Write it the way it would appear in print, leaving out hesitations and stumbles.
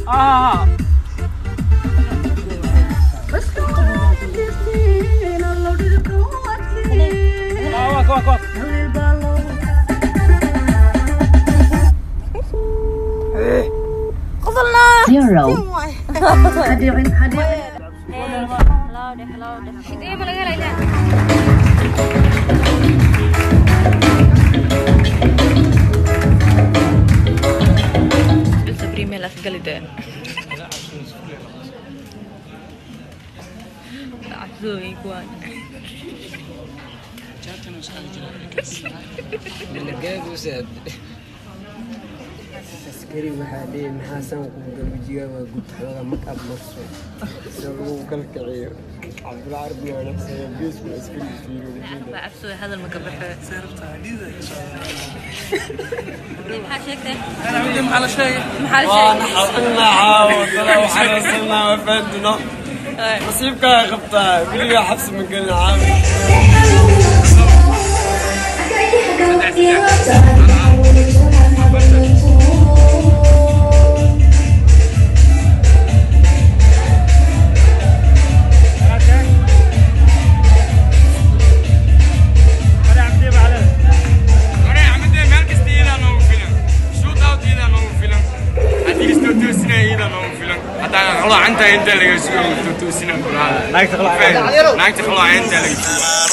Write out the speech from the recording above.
Ah. Zero. Askari waxaa leeyahay maxaa saan kugu galwajigaa waa gubtaxdada mark aad marso si lagu kala kiciyo Cabdulcarbi waa nafsada geesku askari fiiriyo. Hadal ma ka baxo. Waxaan wafaadino nasiibkaa qabtaa weligaa xabsi ma gelin caawi. Naagta qalooca inta laga sugo.